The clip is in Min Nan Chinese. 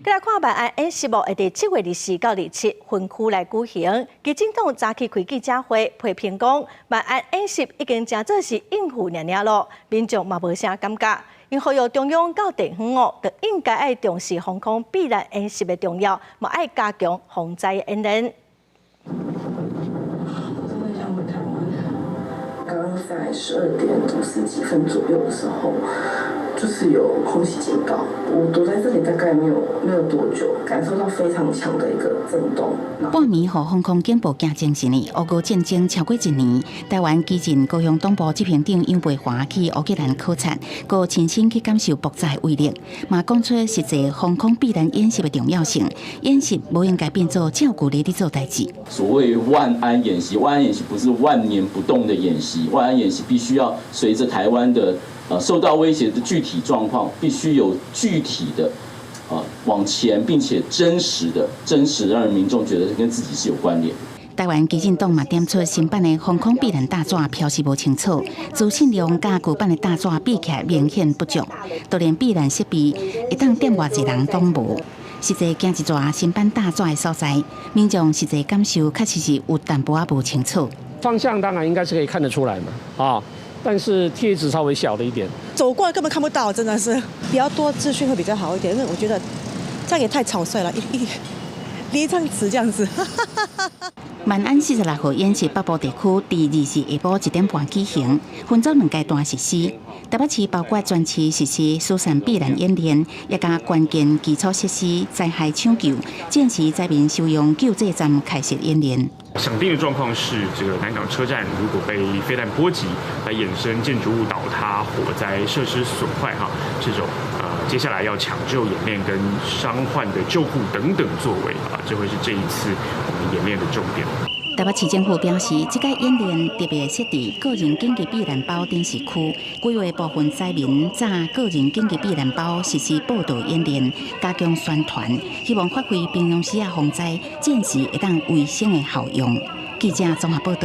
閣來看萬安演習會佇7月24到27分區來舉行。基進黨早起開記者會批評講，萬安演習已經成做是應付爾爾囉，民眾嘛無啥感覺。𪜶呼籲中央佮地方哦，就應該愛重視防空避難演習的重要，嘛愛加強防災演練。真的想回台灣。剛剛在12點50幾分左右的時候，就是有空襲警告。我躲在這裡大概沒有多久，感受到非常強的一個震動。半暝予防空警報驚精神呢，烏俄戰爭超過一年，台灣基進高雄黨部執行長楊培華去烏克蘭考察，閣親身去感受爆炸的威力，嘛講出實際防空避難演習的重要性。演習無應該變做照舊咧佇做代誌。所謂萬安演習，萬安演習不是萬年不動的演習，萬安演習必須要隨着台灣的受到威脅的具體狀況，必須有具體的往前，並且真實的、真實讓民眾覺得跟自己是有關聯。台灣基進黨嘛點出新版的防空避難大紙標示無清楚，資訊量佮舊版的大紙比起來明顯不足，就連避難設備會當踮偌濟人攏無。實際行一逝新版大紙的所在，民眾實際感受確實是有淡薄仔無清楚。方向當然應該是可以看得出來嘛，啊。但是貼紙稍微小了一點，走過來根本看不到，真的是比較多資訊會比較好一點，因為我覺得這樣也太草率了，一張紙這樣子。萬安46號演習北部地區，佇24下晡1點半舉行，分做兩階段實施。台北市包括全市實施疏散避難演練，也佮關鍵基礎設施災害搶救、戰時災民收容救濟站開設演練。想定的狀況是，這個南港車站如果被飛彈波及，來衍生建築物倒塌、火災、設施損壞，哈，這種接下來要搶救演練跟傷患的救護等等作為啊，這會是這一次我們演練的重點。台北市政府表示，這個演練特別設佇個人緊急避難包展示區，規劃部分災民紮個人緊急避難包實施報道演練，加強宣傳，希望發揮平常時仔防災、戰時會當維生的效用。記者綜合報道。